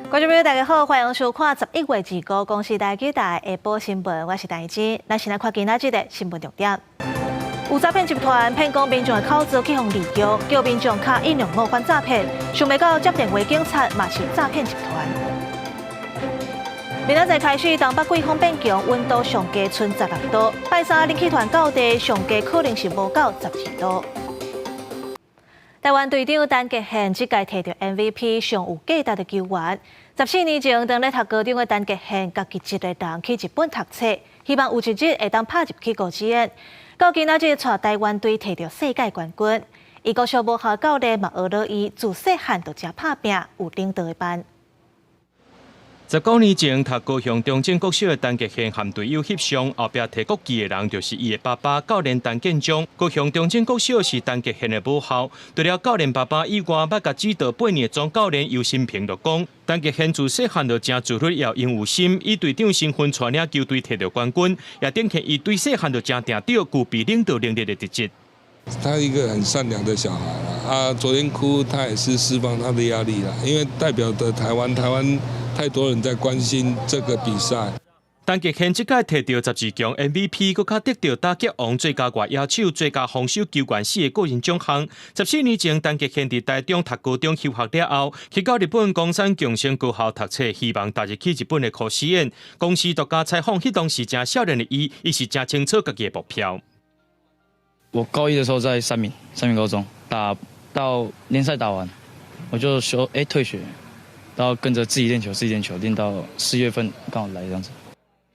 觀眾朋友，大家好，歡迎收看11月25公視台語台下晡新聞，我是戴真。咱先來看今仔日的新聞重點。有詐騙集團騙講民眾的口座去予利用，叫民眾敲125反詐騙，想袂到接電話警察嘛是詐騙集團。明仔載開始，東北季風變強，溫度上低賰16度，拜三冷氣團到地上低可能是無到12度。台灣隊長陳傑憲這屆提著 MVP 上有價值的球員。14年前，當咧讀高中的陳傑憲，家己一個人去日本讀冊，希望有一日會當拍入去甲子園。到今仔日，帶台灣隊提著世界冠軍。伊國小母校教練嘛學了伊，自細漢就誠拍拚，有領導的範。19年前，讀高雄中正國小的陳傑憲和隊友翕相，後壁提國旗的人就是伊的爸爸教練陳建章。高雄中正國小是陳傑憲的母校，除了教練爸爸以外，捌共指導8年的總教練游新平就講，陳傑憲自細漢就誠自律，也有勇心，以隊長身份帶領球隊提著冠軍，也展現伊對細漢就誠定著，具備領導能力的特質。他一個很善良的小孩啦，啊，昨天哭，他也是釋放他的壓力啦，因為代表的台灣，台灣太多人在關心這個比賽。陳傑憲這屆提著12強 MVP，閣較得著打擊王、最佳外野手、最佳防守球員四個個人獎項。14年前，陳傑憲佇台中讀高中休學了後，去到日本岡山共生高校讀冊，希望踏入去日本的甲子園。公視獨家採訪，彼當時誠少年的伊，伊是誠清楚家己的目標。我高一的時候在三民，三民高中打到聯賽打完，我就說退學，然後跟着自己練球，自己練球練到4月份剛好來這樣子。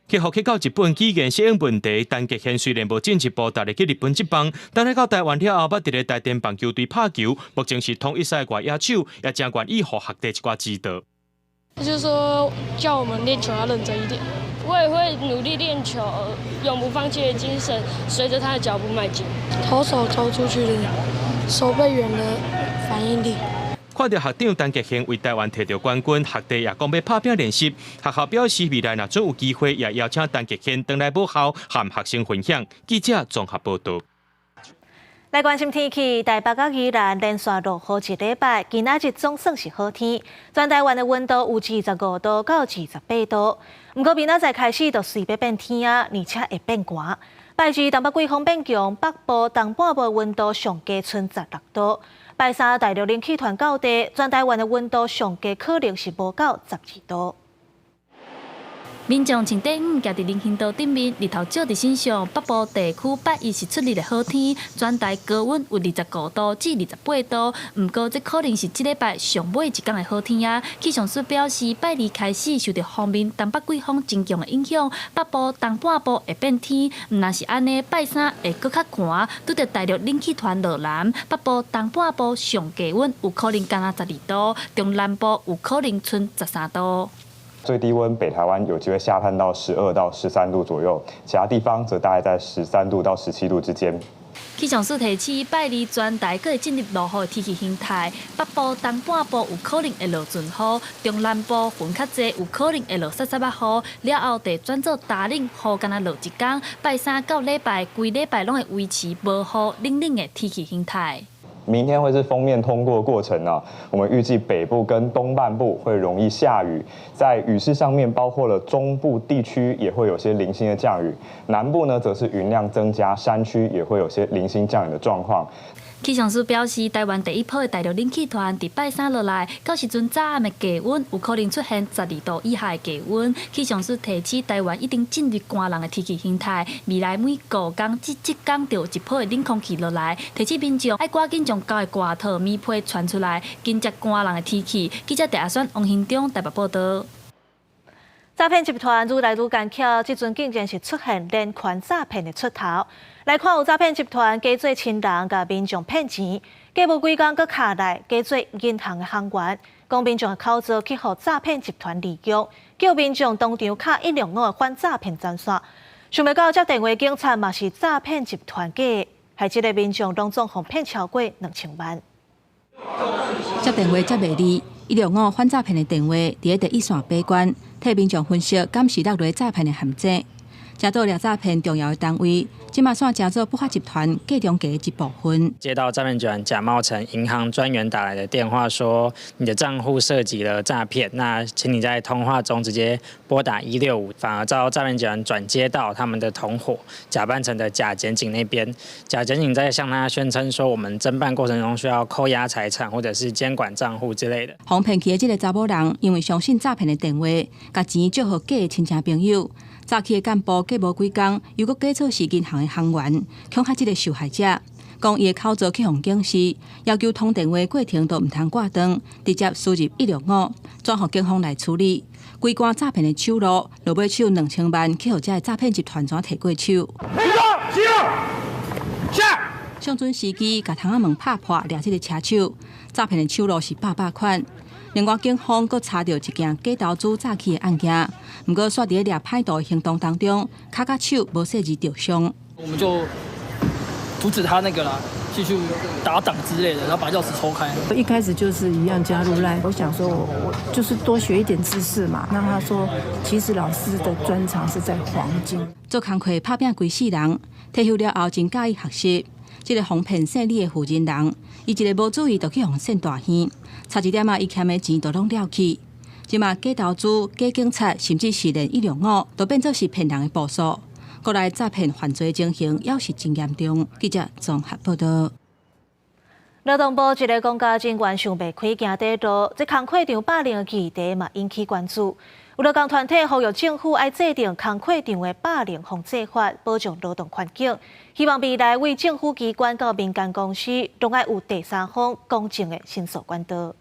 克服去到日本語言適應問題，陳傑憲雖然無進一步踏入去日本職棒，但係到台灣了後，捌佇咧台電棒球隊拍球，目前是統一賽外野手，也誠願意予學弟一寡指導。就是說叫我們練球要認真一點，我也會努力練球，永不放棄的精神，隨着他的腳步邁進。投手投出去的守備員的反應力。看著學長陳傑憲為台灣提著冠軍，學弟也講欲拍拚練習。學校表示未來若準有機會，也邀請陳傑憲轉來母校和學生分享。記者綜合報導。來關心天氣，台北佮宜蘭連續落雨一禮拜，今仔日總算是好天。全台灣的溫度有25度到28度。毋過明仔載開始就隨欲變天啊，而且會變寒。拜二東北季風變強，北部、東半部溫度上低賰16度。拜三大陸冷氣團到地，全台灣的溫度上低可能是無到12度。民眾穿短衫徛佇人行道頂面，日頭照佇身上。北部地區拜一是出日的好天，全台高溫有25度至28度。毋過這可能是這禮拜上尾一工的好天啊！氣象署表示，拜二開始受著鋒面東北季風增強的影響，北部、東半部會變天。毋但是按呢，拜三會閣較寒，拄著大陸冷氣團落南，北部、東半部上低溫有可能干焦12度，中南部有可能賰13度。最低溫北台灣有機會下探到12到13度左右，其他地方則大概在13度到17度之間。氣象署提醒，拜二全台閣會進入落雨的天氣形態，北部、東半部有可能會落陣雨，中南部雲較濟，有可能會落潲潲仔雨。了後就轉做焦冷，雨干焦落一工。拜三到禮拜，規禮拜攏會維持無雨冷冷的天氣形態。明天會是鋒面通過過程呢，我們預計北部跟東半部會容易下雨，在雨勢上面包括了中部地區也會有些零星的降雨，南部呢則是雲量增加，山區也會有些零星降雨的狀況。氣象署表示，台灣第一波的大陸冷氣團佇拜三落來，到時陣早暗的低溫有可能出現12度以下的低溫。氣象署提醒，台灣已經進入寒冷的天氣形態，未來每5工至7工就有一波的冷空氣落來，提醒民眾愛趕緊將厚的外套、棉被穿出來，迎接寒冷的天氣。記者鄭阿選、王興中台北報道。詐騙集團愈來愈奸巧，這陣竟然是出現連環詐騙的出頭。來看有詐騙集團假做親人，共民眾騙錢，過無幾工閣敲來假做銀行的行員，講民眾的口座去予詐騙集團利用，叫民眾當場敲105的反詐騙專線。想袂到接電話警察嘛是詐騙集團假的，害這个民眾攏總予騙超過2000萬。接電話接袂離，105反詐騙的電話佇咧第一線把關，替民眾分析敢是落入詐騙的陷阱。這做掠詐騙重要的單位，這馬煞成做不法集團計中計的一部分。接到詐騙集團假冒成銀行專員打來的電話，說你的賬戶涉及了詐騙，那請你在通話中直接撥打165，反而遭詐騙集團轉接到他們的同夥假扮成的假檢警那邊，假檢警在向他宣稱說，我們偵辦過程中需要扣押財產或者是監管賬戶之類的。予騙去的這个查某人，因為相信詐騙的電話，共錢借予假的親戚朋友。詐欺的幹部過無幾工，又閣假做是銀行的行員，恐嚇這个受害者，講伊的口座去予警示，要求通電話過程都毋通掛斷，直接輸入165，轉予警方來處理。規關詐騙的手路，落尾手2000萬去予這个詐騙集團怎提過手？上準時機，共窗仔門拍破，掠這个車手。詐騙的手路是百百款。另外，警方閣查著一件假投資詐欺的案件，毋過煞佇咧掠歹徒的行動當中，跤佮手無細膩著傷。我們就阻止他那個啦，繼續打擋之類的，然後把鑰匙抽開。一開始就是一樣加入來，我想說我就是多學一點知識嘛。那他說，其實老師的專長是在黃金。做工課拍拚規世人，退休了後真佮意學習。這个予騙姓李的負責人，伊一个無注意就去予扇大耳，差一點仔，伊欠的錢都攏了去。這馬假投資、假警察，甚至是連165，都變做是騙人的步數。國內詐騙犯罪情形猶是真嚴重。記者綜合報導。勞動部一个公家人員想袂開行短路，這工課場霸凌的議題嘛引起關注。有勞工團體呼籲政府愛制定工課場的霸凌防制法，保障勞動環境。希望未來對政府機關到民間公司，攏愛有第三方公正的申訴管道。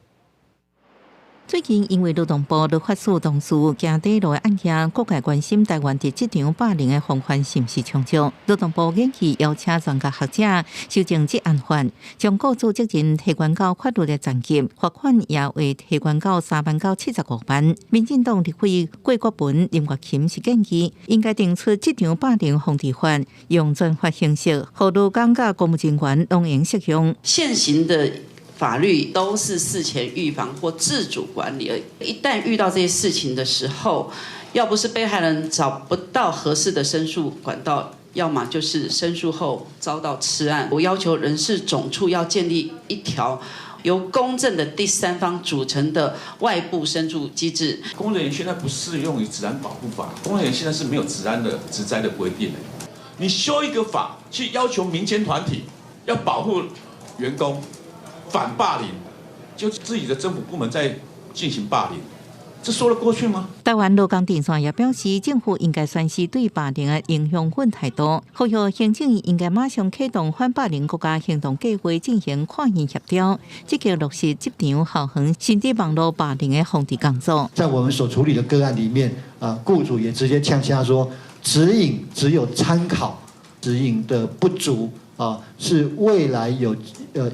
最近因為勞動部律法署同事行短路的案件，各界關心台灣佇職場霸凌的防範是毋是充足。勞動部研議邀請專家學者修正職安法，將雇主責任提懸到法律的層級，罰款也會提懸到3萬到75萬。民進黨立委郭國文、林月琴是建議，應該定出職場霸凌防治法，用專法形式，予勞工佮公務人員攏會適用。現行的法律都是事前預防或自主管理，而一旦遇到這些事情的時候，要不是被害人找不到合適的申訴管道，要麼就是申訴後遭到吃案。我要求人事總處要建立一條由公正的第三方組成的外部申訴機制。公務人員現在不適用於職安保護法，公務人員現在是沒有職安的職災的規定的。你修一個法去要求民間團體要保護員工。反霸凌，就自己的政府部門在進行霸凌，這說得過去嗎？台灣勞工陣線也表示，政府應該宣示對霸凌的零容忍態度，呼籲行政院應該馬上啟動反霸凌國家行動計劃進行跨院協調，積極落實職場、校園甚至網路霸凌的防治工作。在我們所處理的個案裡面，啊，僱主也直接嗆聲說，指引只有參考，指引的不足。啊，是未來有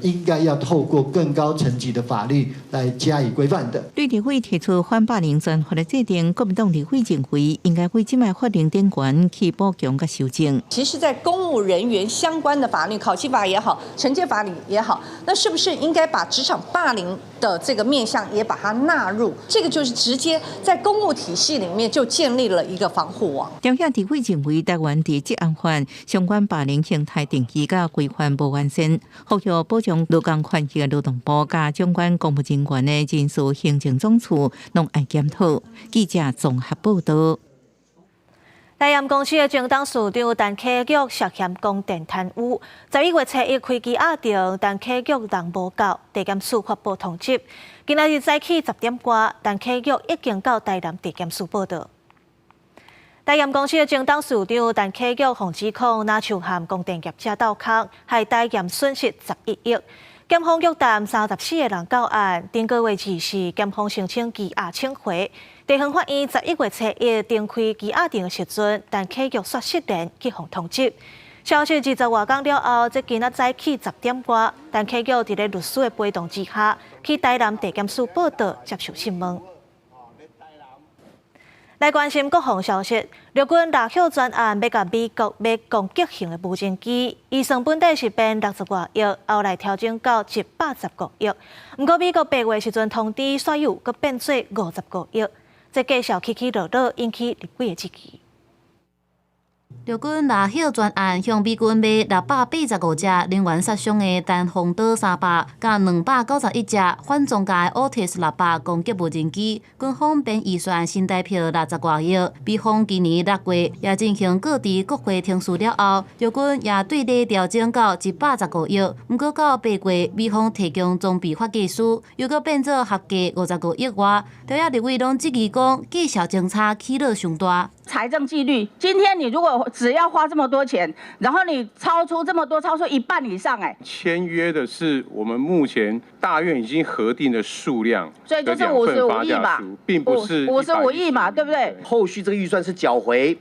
應該要透過更高層級的法律來加以規範的。呂立委提出反霸凌專法的制定，國民黨立委認為應該對這擺法令頂懸去補強佮修正。其實，在公務人員相關的法律，考績法也好，懲戒法裡也好，那是不是應該把職場霸凌的這個面向也把它納入？這個就是直接在公務體系裡面就建立了一個防護網。朝野立委認為，台灣佇職安法相關霸凌形態定義佮規範無完善，呼籲保障勞工權益的勞動部佮掌管公務人員的人事行政總處攏愛檢討。記者綜合報導。台鹽公司的前董事長陳啟玉涉嫌光電貪污，11月初一開羈押庭，陳啟玉人無到，地檢署發布通緝。今仔日早起10點外，陳啟玉已經到台南地檢署報到。台鹽公司的前董事長陳啟玉，予指控若像和光電業者鬥空，害台鹽損失11億。檢方約談34個人到案，頂個月24，檢方申請羈押請回。地方法院11月初一重開羈押庭的時陣，陳啟玉煞失聯去予通緝。消息20外工了後，這今仔早起10點外，陳啟玉佇咧律師的陪同之下，去台南地檢署報到接受訊問。來關心國防消息，陸軍獵鷹專案欲共美國買攻擊型的無人機，預算本底是編60外億，後來調整到115億。毋過美國8月時陣通知，煞又閣變做55億，這價數起起落落，引起立委的質疑。陸軍拉赫專案向美軍賣685隻人員殺傷的單風刀300，佮291隻反裝甲的 Otis 600攻擊無人機。軍方編預算新台票60外億，美方今年6月也進行各地國會程序了後，陸軍也對咧調整到115億。毋過到8月，美方提供裝備發價書，又閣變做合計55億外。朝野立委攏質疑講，績效政策起落傷大。財政紀律，今天你如果只要花這麼多錢，然後你超出這麼多，超出一半以上，哎，簽約的是我們目前大院已經核定的數量，所以就是五十五億吧，並不是五十五億嘛，對不對？後續這個預算是繳回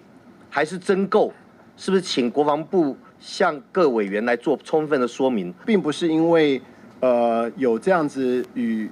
還是增購？是不是請國防部向各委員來做充分的說明？並不是因為有這樣子與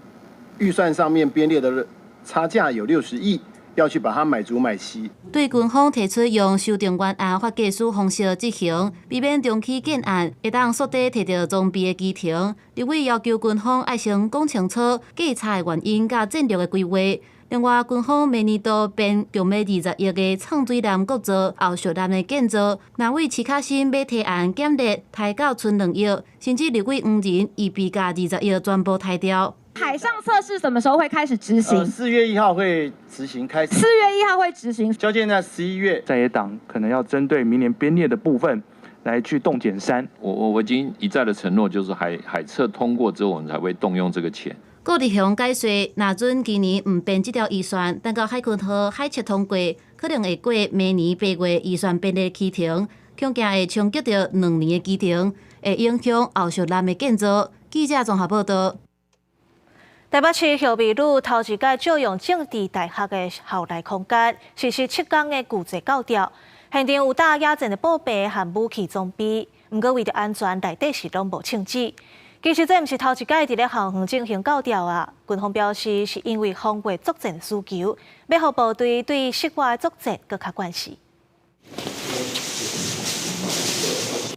預算上面編列的差價有60億。要去把它買足買齊。對軍方提出用修訂原案發價書方式執行，避免長期建案會當縮短提著裝備的期程。立委要求軍方愛先講清楚價差的原因佮戰略的規劃。另外，軍方明年度編共欲20億的藏水艦國造、後續艦的建造，若為市較新欲提案減列刣到賰2億，甚至立委黃仁預備共20億全部刣掉。海上測試什麼時候會開始執行？4月1號會執行開始。4月1號會執行。交件在11月。在野黨可能要針對明年編列的部分來去動減刪。我已經一再的承諾，就是海測通過之後，我們才會動用這個錢。郭立雄解說，若准今年毋編這條預算，等到海鯤號海測通過，可能會過明年8月預算編列期程，恐驚會衝擊著2年的期程，會影響後續艦的建造。記者綜合報道。台北市後壁女頭一擺借用政治大學的校內空間，實施7天的舊制教調。現場有搭野戰的步兵和武器裝備，毋過為著安全，內底是攏無槍支。其實這毋是頭一擺佇咧校園進行教調啊。軍方表示，是因為防衛作戰需求，欲予部隊對室外作戰閣較慣勢。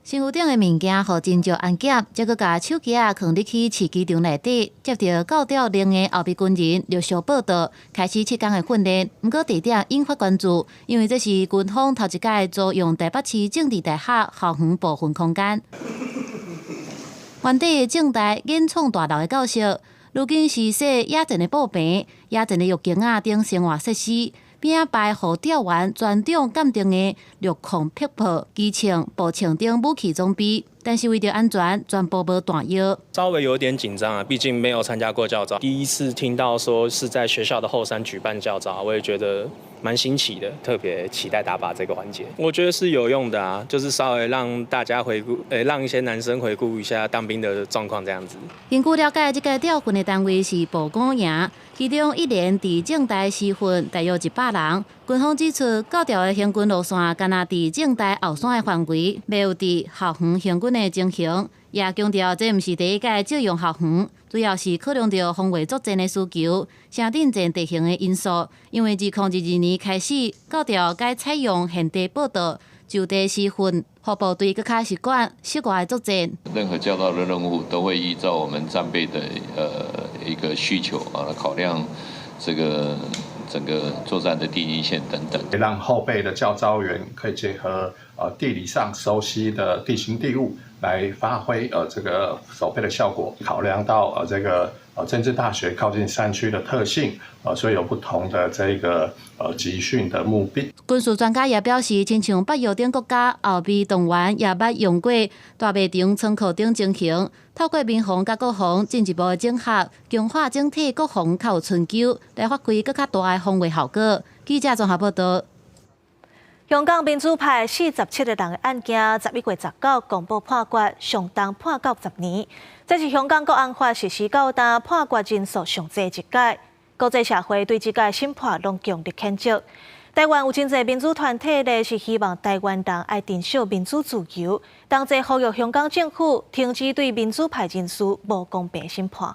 身軀頂的物件予真少安檢，才閣共手機仔囥入去試機場內底，接著教調令的後備軍人陸續報到，開始7天的訓練。毋過地點引發關注，因為這是軍方頭一擺租用台北市政治大學校園部分空間。原底政大研創大樓的教室，如今是設野戰的步兵、野戰的浴鏡仔等生活設施。邊仔擺予調員專長鑑定的陸控迫炮、機槍、步槍等武器裝備，但是為著安全，全部無彈藥。稍微有點緊張啊，畢竟沒有參加過教召，第一次聽到說是在學校的後山舉辦教召，我也覺得蠻新奇的，特別期待打靶這個環節。我覺得是有用的啊，就是稍微讓大家回顧，讓一些男生回顧一下當兵的狀況，這樣子。根據了解，這個調訓的單位是步武營，其中一連佇政大施訓大約100人。軍方指出，教調的行軍路線干焦佇政大後山的範圍，未有佇校園行軍的情形。也強調，這毋是第一擺借用校園，主要是考量著防衛作戰的需求、城鎮戰地形的因素。因為2022年開始，教調改採用現地報到、就地施訓，予部隊閣較習慣室外作戰。任何教導的任務都會依照我們戰備的一個需求啊，考量這個整個作戰的地形線等等，讓後備的教召員可以結合地理上熟悉的地形地物，來發揮這個守備的效果。考量到這個政治大學靠近山區的特性，所以有不同的這個集訓的目的。軍事專家也表示，親像北約等國家後備動員也捌用過大賣場倉庫等情形，透過民防佮國防進一步的整合，強化整體國防較有春秋，來發揮閣較大的防衛效果。記者綜合報道。香港民主派47個人的案件，11月19公布判決，上重判到10年。這是香港國安法實施到今判決人數上濟一屆。國際社會對這屆審判攏強烈譴責。台灣有真濟民主團體咧，是希望台灣人愛珍惜民主自由，同齊呼籲香港政府停止對民主派人士無公平審判。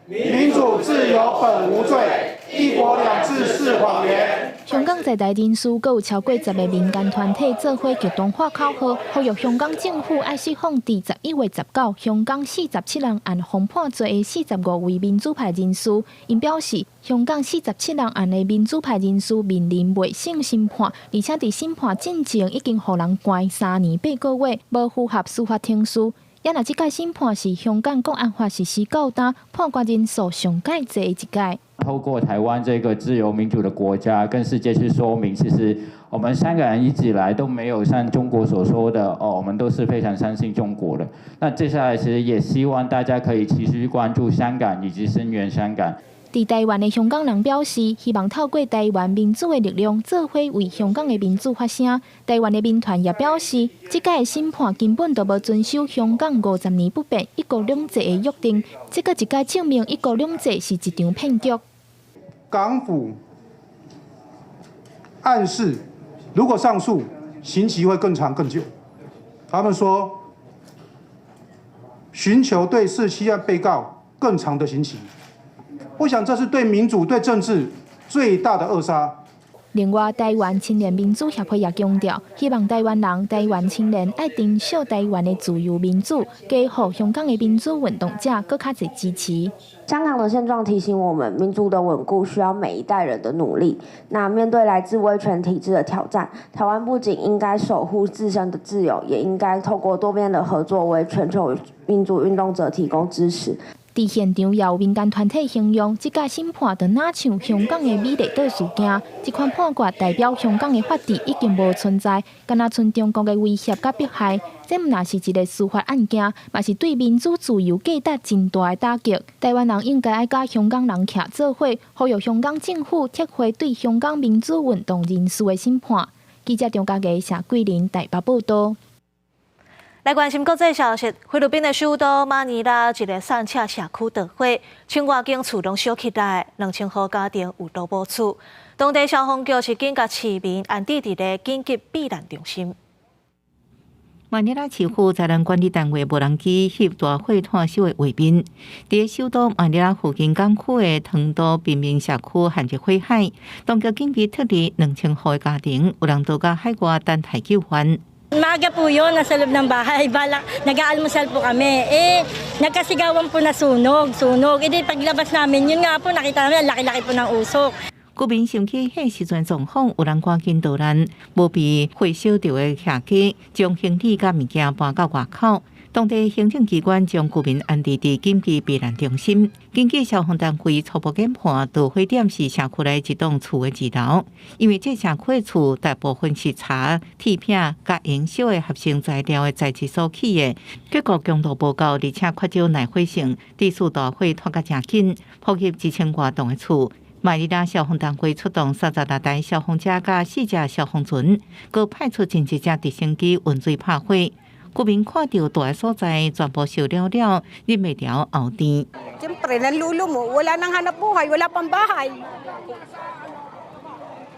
民主自由本無罪，一國兩制是謊言。香港在台人士，閣有超過10個民間團體做伙極端喊口號，呼籲香港政府愛釋放佇11月19香港47人案予判罪的45位民主派人士。𪜶表示，香港四十七人案的民主派人士面臨未審先判，而且佇審判進前已經予人關3年8個月，無符合司法程序。也若這屆審判是香港國安法實施到今判決人數上蓋濟的一屆。透過台灣這個自由民主的國家，跟世界去說明，其實我們香港人一直以來都沒有像中國所說的，哦，我們都是非常相信中國的。那接下來其實也希望大家可以持續關注香港以及聲援香港。佇台灣的香港人表示，希望透過台灣民主的力量，做伙為香港的民主發聲。台灣的民團也表示，這屆的審判根本就無遵守香港50年不變、一國兩制的約定，這閣一擺證明一國兩制是一場騙局。港府暗示，如果上訴，刑期會更長更久。他們說，尋求對47案被告更長的刑期。我想這是對民主、對政治最大的扼殺。另外，台灣青年民主協會也強調，希望台灣人、台灣青年愛珍惜台灣的自由民主，給予香港的民主運動者閣較濟支持。香港的現狀提醒我們，民主的穩固需要每一代人的努力。那面對來自威權體制的挑戰，台灣不僅應該守護自身的自由，也應該透過多邊的合作，為全球民主運動者提供支持。佇現場也有民間團體形容，這屆審判就若像香港的美麗島事件，這款判決代表香港的法治已經無存在，敢若賰中國的威脅佮迫害。這毋但是一个司法案件，嘛是對民主自由價值真大的打擊。台灣人應該愛佮香港人徛做伙，呼籲香港政府撤回對香港民主運動人士的審判。記者張家傑、謝桂林台北報道。來關心國際消息，菲律賓的首都馬尼拉一个散赤社區著火，千外間厝攏燒起來，2000戶家庭有都無厝。當地消防局是緊共市民安置佇咧緊急避難中心。馬尼拉市府災難管理單位無人機翕大火湠燒的畫面，佇首都馬尼拉附近港區的唐多貧民社區陷入火海，當局緊急撤離2000戶的家庭，有人都佇海外等待救援。 Maaga po yun, nasa loob ng bahay. Bale, nag-aalmusal po kami. Eh, nagkasigawan po na sunog, sunog. Eh di paglabas namin, yun nga po, nakita namin, ang laki-laki po ng usok. 居民想起彼時陣狀況，有人趕緊逃難，無被火燒著的客家，將行李佮物件搬到外口。當地行政機關將居民安置佇緊急避難中心。根據消防單位初步研判，導火點是社區內一棟厝的二樓，因為這社區的厝大部分是柴、鐵片佮燃燒的合成材料的材質所起的，結構強度無夠，而且缺少耐火性，致使大火湠甲誠緊，波及1000外棟的厝。馬尼拉消防單位出動36台消防車佮4隻消防船，閣派出真濟隻直升機噴水拍火。居民看著大所在全部燒了了，忍袂牢喉甜。 Siyempre, nanlulumo. Wala nang hanap buhay, wala pang bahay.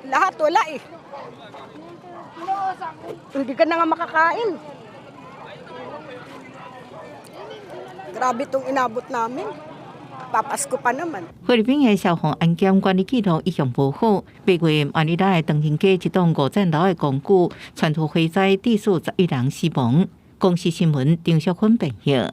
Lahat wala eh. Hindi ka na nga makakain. Grabe itong inabot namin. Papasko pa naman. 菲律賓的消防安檢管理記錄一向無好。8月馬尼拉的唐人街一棟五層樓的公寓傳出火災，致使11人死亡。公視新聞張淑芬編譯。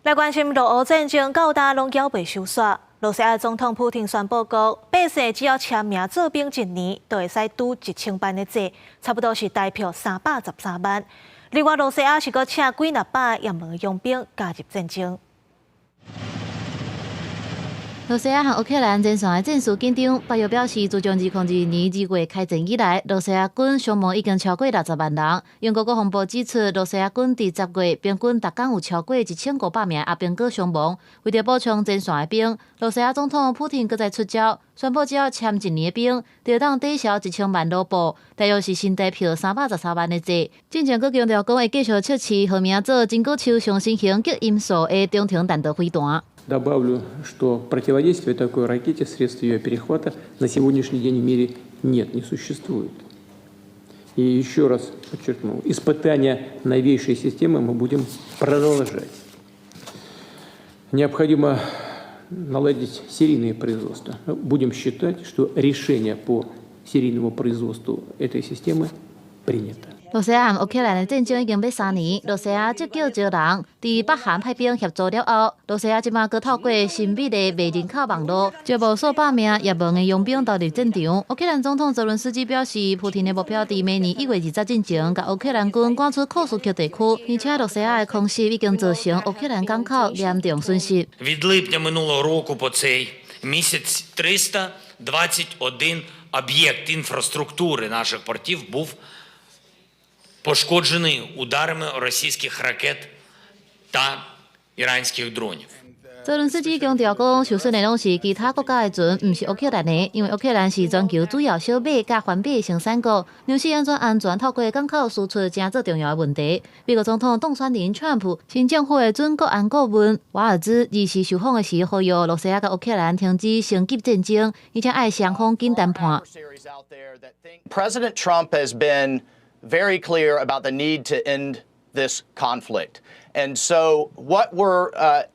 來關心俄烏戰爭到今攏猶未收煞。羅西亞總統普廷宣布講，百姓只要簽名做兵一年，就會使拄1000萬的債，差不多是台票313萬。另外，羅西亞是閣請幾若百也門傭兵加入戰爭。羅西亞和烏克蘭前線的戰事緊張，北約表示，自從2022年2月開戰以來，羅西亞軍傷亡已經超過60萬人。英國國防部指出，羅西亞軍佇10月平均逐工有超過1500名阿兵哥傷亡。為著補充前線的兵，羅西亞總統普廷閣再出招，宣布只要簽一年的兵，就會當抵消1000萬盧布，大約是新台票313萬的債。進前閣強調講會繼續測試號名做真古秋上新型極音速的中程彈道飛彈。 Добавлю, что противодействия такой ракете, средств ее перехвата на сегодняшний день в мире нет, не существует. И еще раз подчеркну, испытания новейшей системы мы будем продолжать. Необходимо Наладить серийное производство. Будем считать, что решение по серийному производству этой системы принято. 羅西亞和烏克蘭的戰爭已經欲3年，羅西亞積極招人，佇北韓派兵協助了後，羅西亞這馬閣透過神秘的賣人口網路，招募數百名葉門的傭兵投入戰場。烏克蘭總統澤倫斯基表示，普廷的目標佇明年1月20進前，共烏克蘭軍趕出庫斯克地區，而且羅西亞的空襲已經造成烏克蘭港口嚴重損失。 Від липня минулого року по цей місяць 321 об'єкт інфраструктури наших портів був пошкоджений ударами російських ракет та іранських дронів. 澤倫斯基強調講，受損的攏是其他國家的船，毋是烏克蘭的，因為烏克蘭是全球主要小麥佮番麥的生產國，糧食安全透過港口輸出，誠做重要的問題。美國總統當選人川普新政府的準國安顧問瓦爾茲24受訪的時，呼籲羅西亞佮烏克蘭停止升級戰爭，而且愛雙方緊談判。 President Trump has been very clear about the need to end this conflict. And so, what we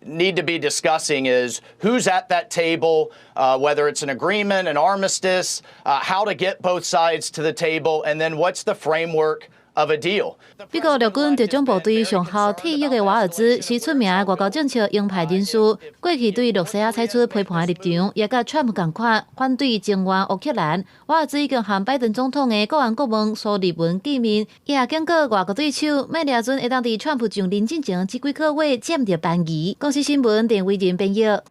need to be discussing is who's at that table, whether it's an agreement, an armistice, how to get both sides to the table, and then what's the framework of a deal. 美國陸軍特種部隊上校退役的瓦爾茲是出名的外交政策鷹派人士，過去對羅西亞採取批判的立場，也佮川普仝款反對增援烏克蘭。瓦爾茲已經和拜登總統的國安顧問蘇利文見面，伊也警告外國對手，莫掠準會當佇川普上任進前這幾個月佔著便宜。公視新聞鄧偉仁編譯。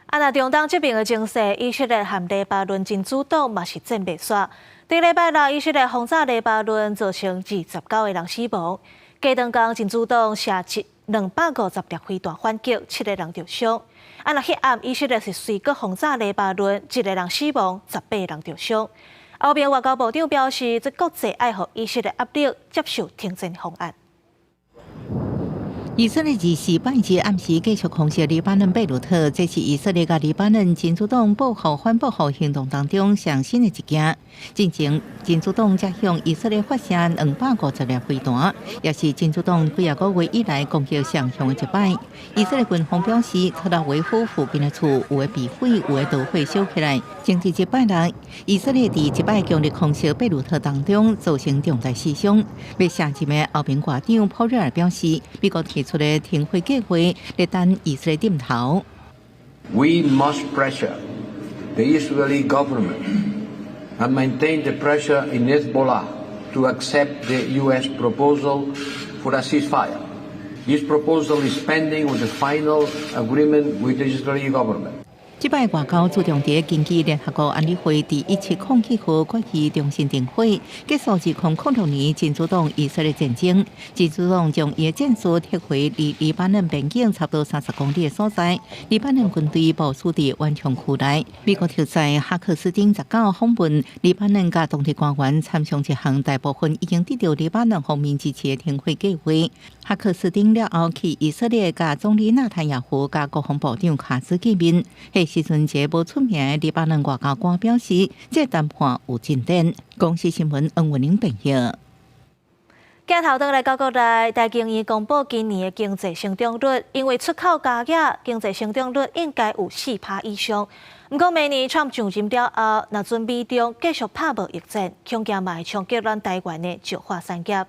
啊，若中東這邊的情勢，以色列和黎巴嫩真主黨嘛是戰袂煞。頂禮拜六，以色列轟炸黎巴嫩，造成29個人死亡。隔頓工真主黨射擊250粒飛彈反擊，七個人著傷。啊，若彼暗以色列是隨閣轟炸黎巴嫩，一個人死亡，18個人著傷。歐盟外交部長表示，這國際愛予以色列壓力，接受停戰方案。以色列24拜日暗時繼續空襲黎巴嫩貝魯特，這是以色列佮黎巴嫩真主黨報復反報復行動當中上新的一件。進前真主黨才向以色列發射250粒飛彈，也是真主黨幾仔個月以來攻擊上強的一擺。以色列軍方表示，特拉維夫附近的厝有的被毀，有的導火燒起來。前佇這拜六，以色列佇一擺強力空襲貝魯特當中造成重大死傷。欲卸任的歐盟外長普瑞爾表示，美國提出的停火計劃，咧等以色列點頭。 We must pressure the Israeli government and maintain the pressure in Hezbollah to accept the U.S. proposal for a ceasefire. This proposal is pending with the final agreement with the Israeli government. 這擺外交注重佇根據聯合國安理會第1707號決議重新停火，結束2006年真主黨以色列戰爭。真主黨將伊的戰士撤回離黎巴嫩邊境差不多30公里的所在。黎巴嫩軍隊部署佇緩衝區內。美國特使哈克斯汀19訪問黎巴嫩，佮當地官員參詳一項大部分已經得到黎巴嫩方面支持的停火計劃。哈克斯汀了後去以色列，佮總理納坦雅胡佮國防部長卡茲見面。彼時陣，一個無出名的黎巴嫩外交官表示，這談判有進展。公視新聞黃文玲編譯。鏡頭轉來到國內，台經院公布今年的經濟成長率，因為出口加額，經濟成長率應該有4趴以上。毋過明年川普上任了後，若準美中繼續拍貿易戰，恐驚嘛會衝擊咱台灣的石化產業。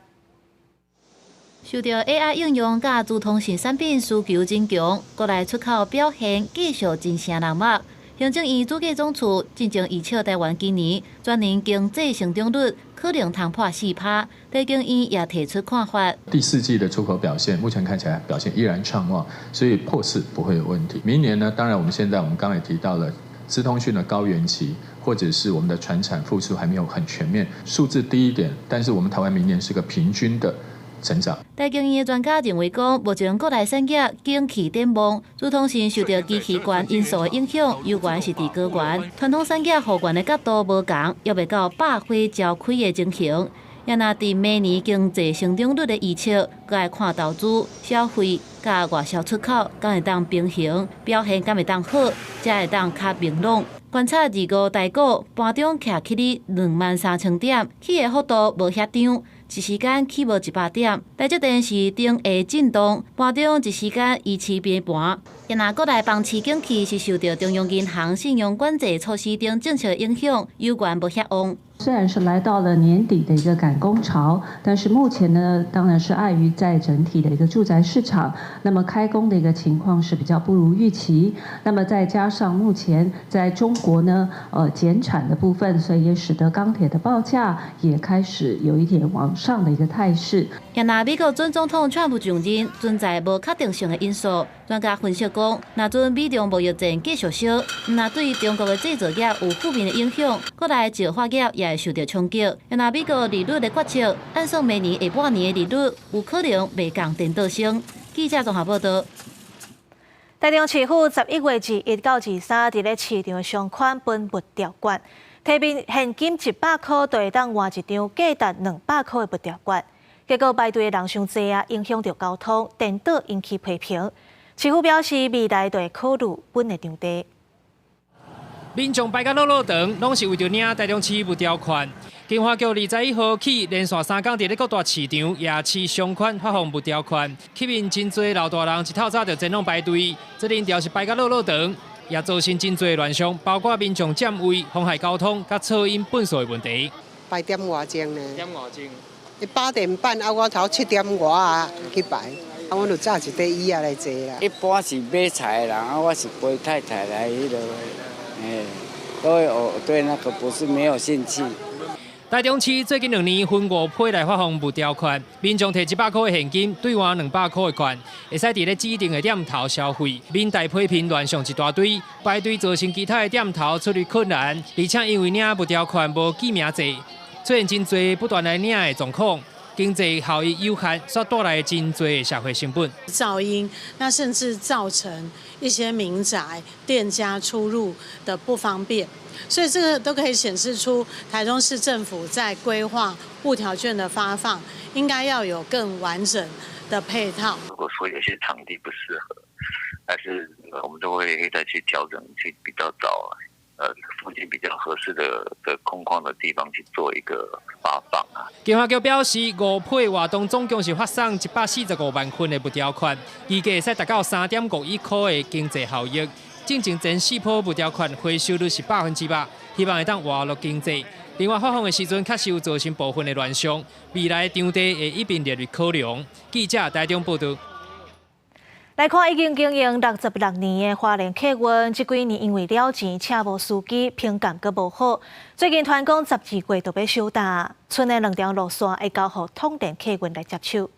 受著 AI 應用佮資通訊產品需求增強，國內出口表現繼續真聲人目。行政院主計總處進前預測台灣今年全年經濟成長率可能通破4趴。台經院也提出看法。第四季的出口表現，目前看起來表現依然暢旺，所以破四不會有問題。明年呢？當然，我們現在我們剛才也提到了資通訊的高原期，或者是我們的傳產復甦還沒有很全面，數字低一點，但是我們台灣明年是個平均的成長。台經院的專家認為講，目前國內產業景氣展望，資通訊受著機器關因素的影響，猶原是佇高原。傳統產業復原的角度無仝，猶未到百花齊開的情形。也若佇明年經濟成長率的預測，閣愛看投資、消費佮外銷出口，敢會當平衡，表現敢會當好，才會當較明朗。觀察二五台股盤中徛起佇23,000點，起的幅度無遐張。一時間起無100點。台積電是頂下震動，盤中一時間維持平盤。若國內房市景氣是受著中央銀行信用管制措施等政策影響，猶原無遐旺。雖然是來到了年底的一個趕工潮，但是目前呢，當然是礙於在整體的一個住宅市場，那麼開工的一個情況是比較不如預期。那麼再加上目前在中國呢，減產的部分，所以也使得鋼鐵的報價也開始有一點往上的一個態勢。若美國準總統川普上任，存在無確定性的因素。專家分析講，若陣美中貿易戰繼續燒，毋但對中國的製造業有負面的影響，國內石化業也會受著衝擊。若美國利率的決策，按算明年下半年的利率有可能袂仝顛倒升。記者綜合報導。台中市府11月21到23，佇咧市場商圈分物條券，提面現金100箍就會當換一張價值200箍的物條券。結果排隊的人傷濟啊，影響著交通，顛倒引起批評。市府表示，未來就會考慮分的場地。民眾排甲落落長，攏是為著領台中市物條券。經發局21號起，連續3工佇咧各大市場、夜市商圈發放物條券，吸引真濟老大人一透早就前往排隊。這人潮是排甲落落長，也造成真濟亂象，包括民眾佔位、妨害交通、佮噪音、糞埽的問題。排點外鐘呢？點外鐘。8點半啊，我頭7點外啊去排，啊，阮就紮一塊椅仔來坐啦。一般是買菜的人，啊，我是陪太太來彼落，哎，所以我對那個不是沒有興趣。台中市最近2年分五批來發放物條券，民眾提100箍的現金兌換200箍的券，會使佇咧指定的店頭消費。民代批評亂象一大堆，排隊造成其他的店頭出入困難，而且因為領物條券無記名制，出現真濟不斷來領的狀況，經濟效益有限，煞帶來真濟的社會成本。噪音，那甚至造成一些民宅店家出入的不方便。所以這個都可以顯示出台中市政府在規劃物調券的發放，應該要有更完整的配套。如果說有些場地不適合，還是我們都會再去調整，去比較找附近比較合適的空曠的地方去做一個發放啊。經發局表示，五批活動總共是發送145萬份的物條券，預計會使達到3.5億箍的經濟效益。進前前四波物條券回收率是100%，希望會當活絡經濟。另外發放的時陣確實有造成部分的亂象，未來場地會一併列入考量。記者台中報導。來看已經經營66年的花蓮客運，這幾年因為了錢請無司機，評鑑閣無好。最近傳講12月就欲收擔，賰的兩條路線會交予統聯客運來接手。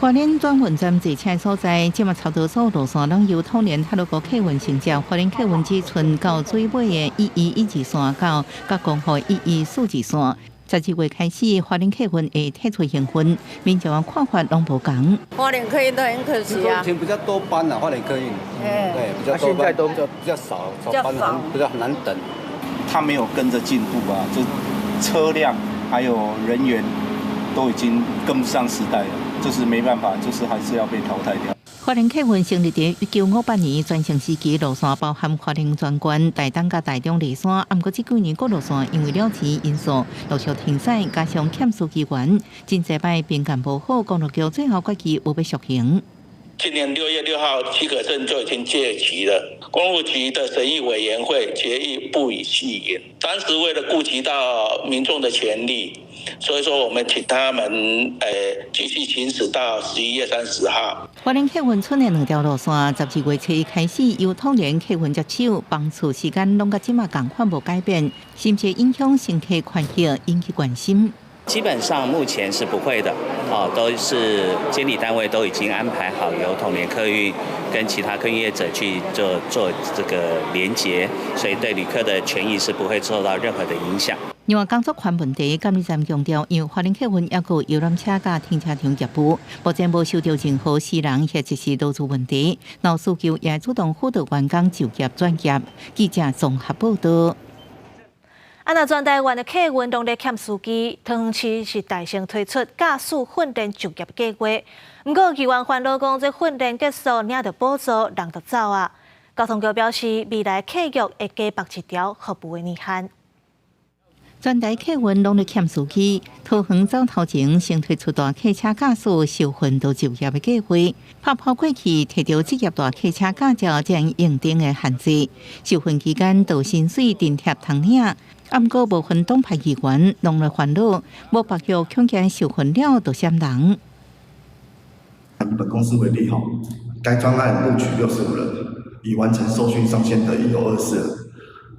花蓮轉運站坐車所在，這馬差不多所有路線攏由統聯太魯閣客運承接。花蓮客運只賰到水尾的11112線到佮光復1142線。12月開始，花蓮客運會退出營運，民眾的看法攏無仝。花蓮客運都很可惜啊。以前比較多班啊，花蓮客運，對，比較多班，現在都比較少，少班比較難等。他沒有跟着進步啊，就車輛還有人員都已經跟不上時代了，就是沒辦法，就是還是要被淘汰掉。花蓮客運成立佇1958年，全盛時期路線包含花蓮全縣、台東佮台中梨山。毋過這幾年各路線因為了錢因素陸續停駛，加上欠司機員，真濟擺評鑑無好，公路局最後決議無欲續營。今年6月6號，許可證就已經屆期了。公路局的審議委員會決議不予續營。當時為了顧及到民眾的權利，所以說我們請他們繼續行駛到11月30號。花蓮客運賰的兩條路線，12月初一開始由統聯客運接手，班次時間攏佮這馬仝款無改變，是毋是影響乘客權益，引起關心。基本上目前是不會的，哦，都是監理單位都已經安排好，由統聯客運跟其他客運業者去做這個連結，所以對旅客的權益是不會受到任何的影響。另外，工作權問題，監理站強調，因為花蓮客運猶閣有遊覽車佮停車場業務，目前無受著任何私人或者是勞資問題，若有需求也主動輔導員工就業轉業。記者綜合報導。啊，若全台灣的客運攏咧欠司機，桃園市是大聲推出駕駛訓練就業計劃。毋過議員煩惱講，這訓練結束領著補助，人就走啊。交通局表示，未來客約會加綁一條服務的年限。全台客運攏咧欠司機，桃園走頭前先推出大客車駕駛受訓到就業的計劃，拍破過去提著職業大客車駕照才會應徵的限制。受訓期間，就薪水津貼通領。毋過無分黨派議員攏咧煩惱，無縛約強檢受訓了就閃人。以本公司為例，哈，該專案錄取65人，已完成受訓上線的已有24人。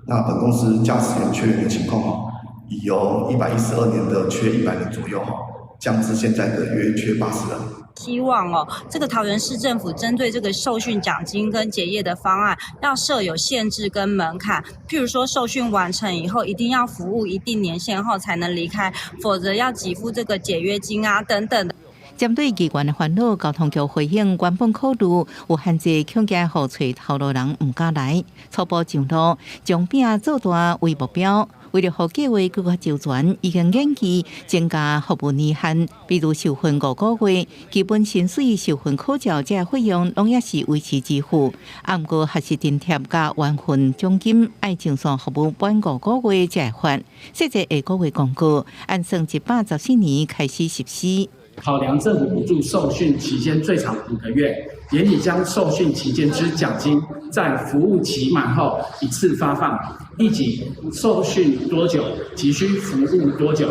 那本公司駕駛員缺員的情況，哈，已由112年的缺100人左右，哈，降至現在的約缺80人。希望哦，這個桃園市政府針對這個受訓獎金跟結業的方案，要設有限制跟門檻。譬如說，受訓完成以後，一定要服務一定年限後才能離開，否則要給付這個解約金啊等等的。針對議員的煩惱，交通局回應，原本考慮有限制強檢予揣頭路人毋敢來，初步上路，將餅做大為目標。為了予計劃閣較周全，已經研究增加服務年限，比如受訓5個月，基本薪水、受訓考照這費用攏猶是維持支付。啊，毋過學習津貼佮完訓獎金愛上線服務滿五個月才會發。設計下個月公告，按算114年開始實施。考量政府補助受訓期間最長5個月，研擬將受訓期間之獎金在服務期滿後一次發放，以及受訓多久，即需服務多久。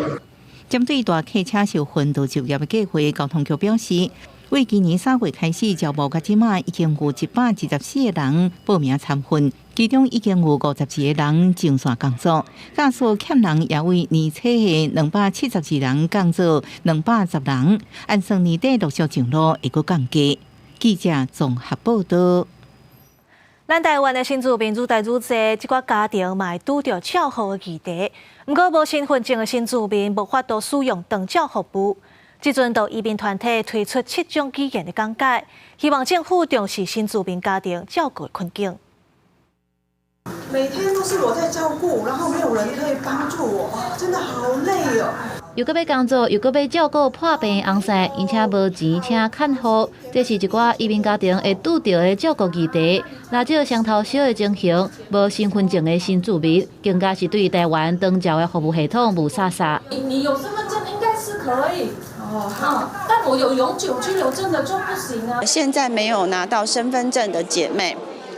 針對大客車受訓到就業的計劃，交通局表示，為今年3月開始招募，到這馬已經有124個人報名參訓，其中已經有52個人上線工作。駕駛欠人也為年初的272人降做210人，按算年底陸續上路會閣降低。記者綜合報道。咱台灣的新住民愈來愈濟，這寡家庭嘛會拄著照護的議題。毋過無身份證的新住民無法度使用長照服務。這陣就移民團體推出七種語言的講解，希望政府重視新住民家庭照顧的困境。每天都是我在照顧，然後沒有人可以幫助我，真的好累哦。又閣欲工作，又閣欲照顧破病的翁婿，而且無錢請看護，這是一寡移民家庭會拄著的照顧議題。若這雙頭燒的情形，無身份證的新住民，更加是對台灣長照的服務系統霧煞煞。你有身份證應該是可以哦，好，但我有永久居留證的就不行啊。現在沒有拿到身份證的姐妹，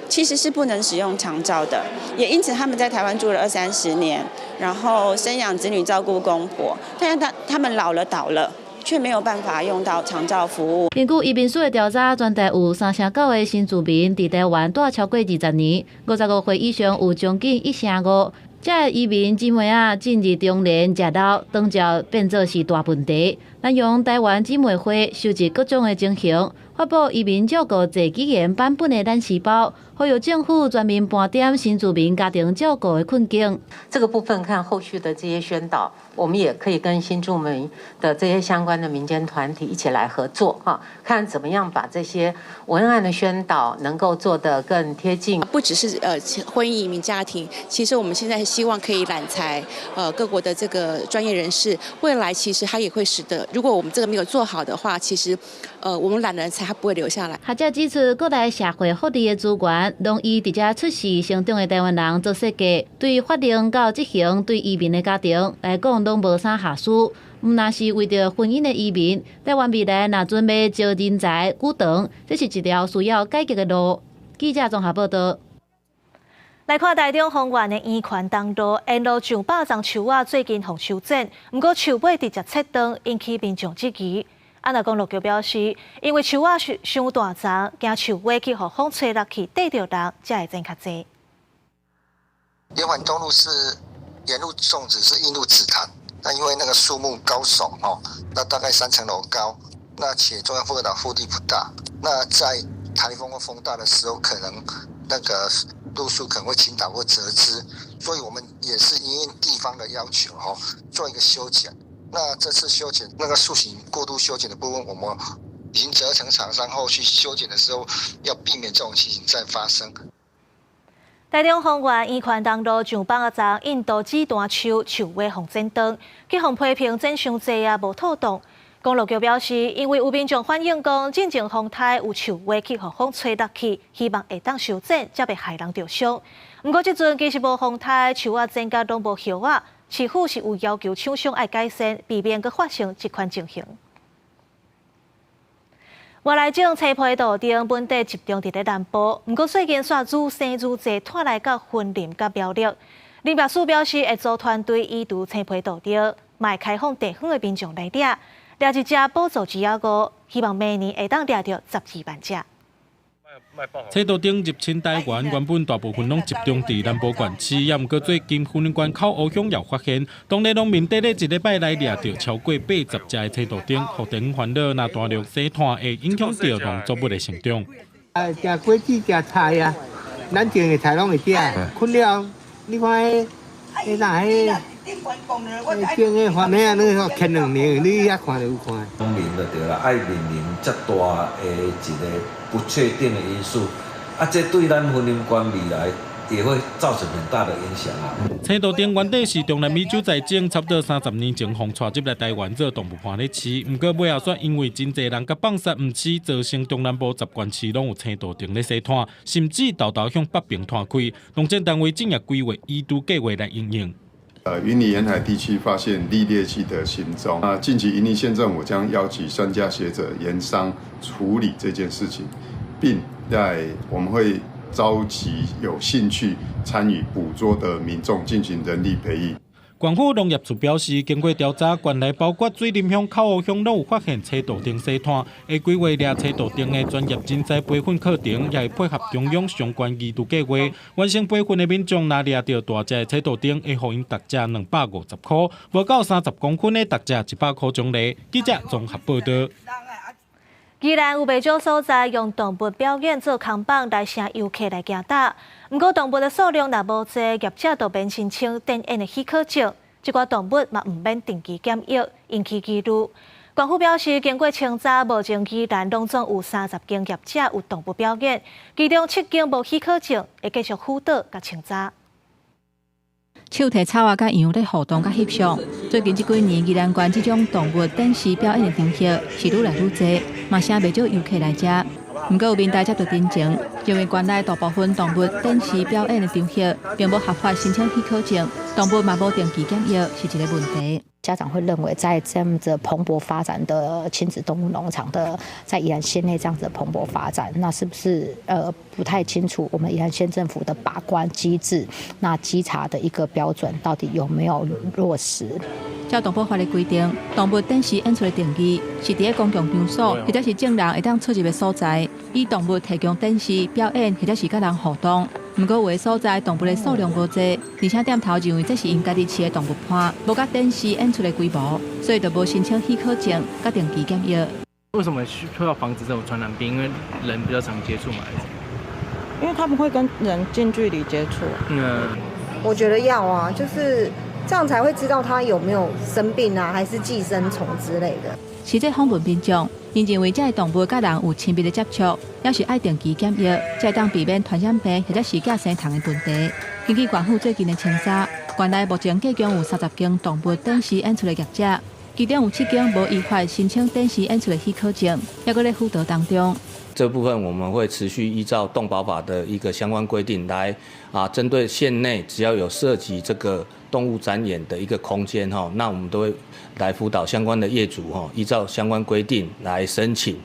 其實是不能使用長照的，也因此他們在台灣住了二三十年，然後生養子女、照顧公婆，但是他們老了倒了，卻沒有辦法用到長照服務。根據移民署的調查，全台有3成9的新住民佇台灣蹛超過20年，55歲以上有將近1成5。這移民姊妹仔進入中年食老，長照變做是大問題。咱用台灣姊妹會收集各種的情形，發布移民照顧濟語言版本的懶書包，呼籲政府全面盤點新住民家庭照顧的困境。這個部分看後續的這些宣導，我們也可以跟新住民的這些相關的民間團體一起來合作，哈，看怎麼樣把這些文案的宣導能夠做得更貼近。不只是婚姻移民家庭，其實我們現在希望可以攬才各國的這個專業人士，未來其實他也會使得，如果我們這個沒有做好的話，其實我們攬人才他不會留下來。學者指出，國內社會福利的資源，攏以佇遮出世成長的台灣人做設計，對法令到執行，對移民的家庭來講，攏無啥瑕疵。毋但是為著婚姻的移民，台灣未來若準備招人才久長，這是一條需要改革的路。記者綜合報道。來看台中豐原的圓環東路，沿路上百叢樹仔最近予修剪，毋過樹尾直接切斷，引起民眾質疑。啊，若公路局表示，因為樹仔傷大叢，驚樹尾去予風吹落去，硩著人，才會剪較濟。圓環東路是沿路種植是印度紫檀，那因為那個樹木高聳哦，那大概3層樓高，那且中央復合島腹地不大，那在颱風或風大的時候，可能那個路樹可能會傾倒或折枝，所以我們也是因應地方的要求哦，做一個修剪。那這次修剪那個樹形過度修剪的部分，我們已經責成廠商後續修剪的時候，要避免這種情形再發生。台中豐原圓環東路上百叢印度紫檀樹樹尾予剪斷，去予批評剪傷濟啊，無妥當。公路局表示，因為有民眾反映講，進前風颱有樹尾去予風吹落去，希望會當修剪，才袂害人著傷。毋過這陣其實無風颱，樹仔剪甲攏無葉仔，市府是有要求廠商愛改善，避免閣發生這款情形。外來種青皮杜丁本底集中佇咧南部，毋過最近煞愈生愈濟，拖來到雲林佮苗栗。林業署表示，會組團隊移除青皮杜丁，嘛會開放地方的民眾來掠，掠一隻補助一仔五，希望明年會當掠著12萬隻。青杜丁入侵台灣，原本大部分攏集中佇南部縣市，也毋過最近雲林縣口湖鄉也有發現。當地農民短短一禮拜內掠著超過80隻的青杜丁，予地方煩惱，若大量洗炭會影響著農作物的成長。啊，食果子、食菜啊，咱種的菜攏會食。睏了，你看彼，彼哪彼，種的番麥啊，你看牽兩年，你遐看就有看。農民就對啦，愛面臨遮大的一個不確定的因素，啊，這對咱雲林縣未來也會造成很大的影響啊。青杜丁原底是中南美洲在種，差不多30年前予帶入來台灣做動物伴咧飼，毋過尾後煞因為真濟人共放殺毋飼，造成中南部10縣市攏有青杜丁咧洗炭，甚至沓沓向北邊拖開。農政單位正欲規劃移除計劃來因應。雲林沿海地區發現獵獵蜥的行蹤。啊，近期雲林縣政府將邀集專家學者研商處理這件事情，並在我們會召集有興趣參與捕捉的民眾進行人力培育。縣府農業處表示，經過調查，縣內包括水林鄉、口湖鄉攏有發現青杜丁洗炭，會規劃掠青杜丁的專業人才培訓課程，也會配合中央相關移除計劃。完成培訓的民眾，若掠著大隻的青杜丁，會予𪜶逐隻250塊，無夠30公分的逐隻100塊獎勵。記者綜合報導。宜蘭有袂少所在用動物表演做扛棒來吸遊客來行搭，毋過動物的數量若無濟，業者就免申請展演的許可證。這寡動物嘛毋免定期檢疫，引起疑慮。縣府表示，經過清查，目前宜蘭攏總有30間業者有動物表演，其中7間無許可證，會繼續輔導佮清查。手提草仔佮羊咧互動佮翕相。最近這幾年，宜蘭縣這種動物展示表演的場合是愈來愈濟，嘛吸袂少遊客來遮。毋過有民代接著陳情，認為縣內大部分動物展示表演的場合，並無合法申請許可證，動物嘛無定期檢疫，是一個問題。家長會認為，在這樣子蓬勃發展的親子動物農場的，在宜蘭縣內這樣子蓬勃發展，那是不是不太清楚我們宜蘭縣政府的把關機制，那稽查的一個標準到底有沒有落實？照動保法的規定，動物展示演出的定義是佇公共場所或者是眾人會當出入的所在，以動物提供展示表演或者是佮人互動。毋過有的所在動物的數量無濟，而且店頭認為這是𪜶家己飼的動物伴，無佮展示演出的規模，所以就無申請許可證佮定期檢疫。為什麼需要防止這種傳染病？因為人比較常接觸嘛。因為他們會跟人近距離接觸。嗯，我覺得要啊，就是這樣才會知道他有沒有生病啊，還是寄生蟲之類的。實際訪問民眾，𪜶認為這个動物佮人有親密的接觸，猶是愛定期檢疫，才會當避免傳染病或者是寄生蟲的問題。根據縣府最近的清查，縣內目前計共有30間動物展示演出的業者，其中有7間無依法申請展示演出的許可證，猶閣咧輔導當中。這部分我們會持續依照動保法的一個相關規定來啊，針對縣內只要有涉及這個動物展演的一個空間哈，那我們都會來輔導相關的業主哈，依照相關規定來申請。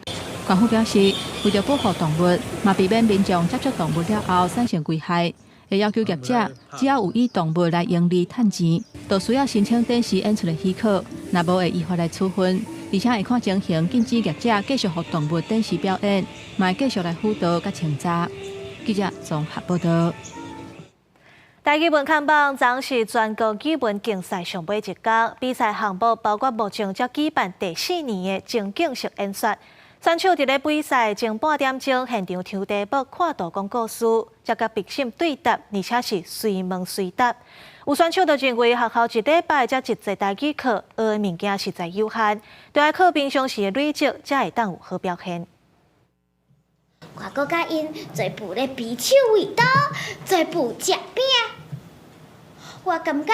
縣府表示，為著保護動物，嘛避免民眾接觸動物了後產生危害，會要求業者只要有以動物來營利趁錢，就需要申請展示演出的許可，若無會依法來處分。而且會看情形禁止業者繼續予動物展示表演，嘛會繼續來輔導佮清查。記者綜合報導。台語文看榜，昨是全國語文競賽上尾一工，比賽項目包括目前才舉辦第四年的情景式演說。選手佇咧比賽前半點鐘現場抽題目、看圖講故事，才佮評審對答，而且是隨問隨答。有選手就認為學校一禮拜才一節台語課，學的物件實在有限，著愛靠平常時的累積，才會當有好表現。我閣佮𪜶做伙咧比手畫刀，做伙食餅。我感覺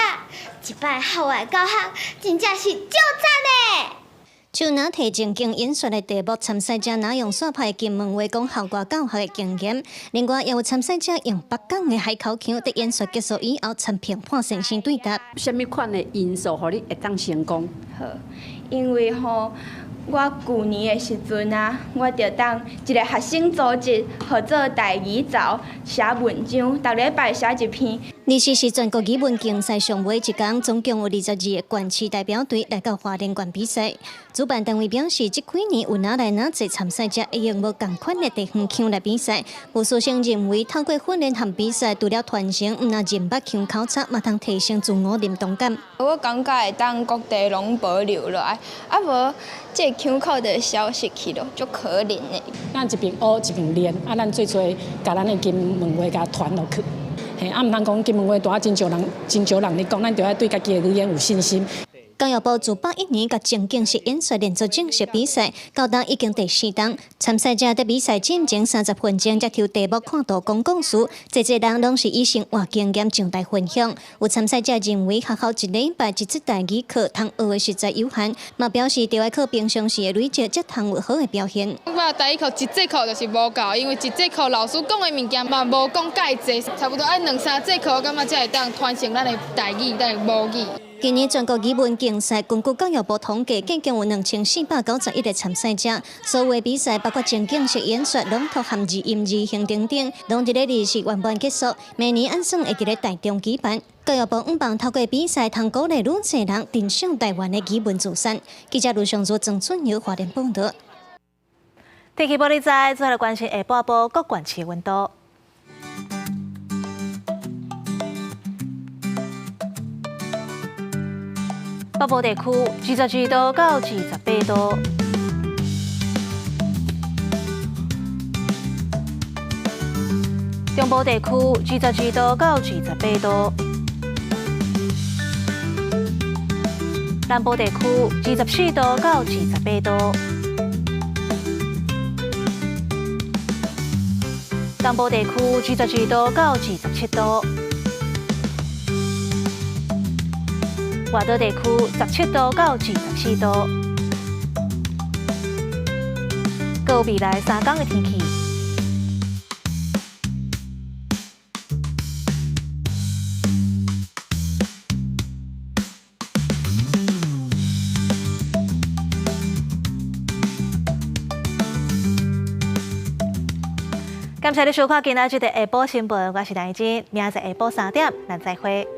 這擺校外教學真正是足讚的。手拿提情景演說的題目，參賽者若用煞派金門話講校外教學的經驗。另外，也有參賽者用北港的海口腔，佇演說結束以後，參評判先生對答。啥物款的因素，予你會當成功？好，因為吼，我舊年的時陣啊，我就當一个學生組織合作台語槽寫文章，逐禮拜寫一篇。二四是全國語文競賽上尾一工，總共有22個縣市代表隊來到花蓮縣比賽。主辦單位表示，這幾年有哪來哪濟參賽者會用無仝款的地方腔來比賽。有師生認為，透過訓練和比賽，除了傳承，毋但認捌腔口冊，嘛通提升自我認同感。我感覺會當各地攏保留落來，啊無這個腔口就消失去咯，足可憐的。咱一邊學一邊練，啊，咱最濟共咱的金門話共傳落去。嘿，啊，毋通講金門話大真少人，真少人咧講，咱著愛對家己的語言有信心。教育部自81年共情景式演說連續正式比賽，到今已經第四冬。參賽者佇比賽進前30分鐘才抽題目看圖講故事，濟濟人攏是以生活經驗上台分享。有參賽者認為學校一禮拜一節台語課通學的實在有限，嘛表示著愛靠平常時的累積，才通有好的表現。我台語課一節課就是無夠，因為一節課老師講的物件嘛無講介濟，差不多愛兩三節課，我感覺才會當傳承咱的台語，咱的母語。今年全國語文競賽，根據教育部統計，總共有2491個參賽者。所有比賽包括情景式演說、朗讀和字音字形等等，攏佇咧二是圓滿結束。明年按算會佇咧台中舉辦。教育部向望透過比賽，通鼓勵愈濟人珍惜台灣的語文資產。記者盧尚如、曾春友花蓮報導。天氣報你知，最後來關心下半晡各縣市溫度。北部地區22度到28度，中部地區22度到28度，南部地區24度到28度，東部地區22度到27度。外島地區17度到24度，閣有未來3天的天氣。感謝你收看今仔日的下晡新聞，我是陳怡靜，明仔載下晡3點，咱再會。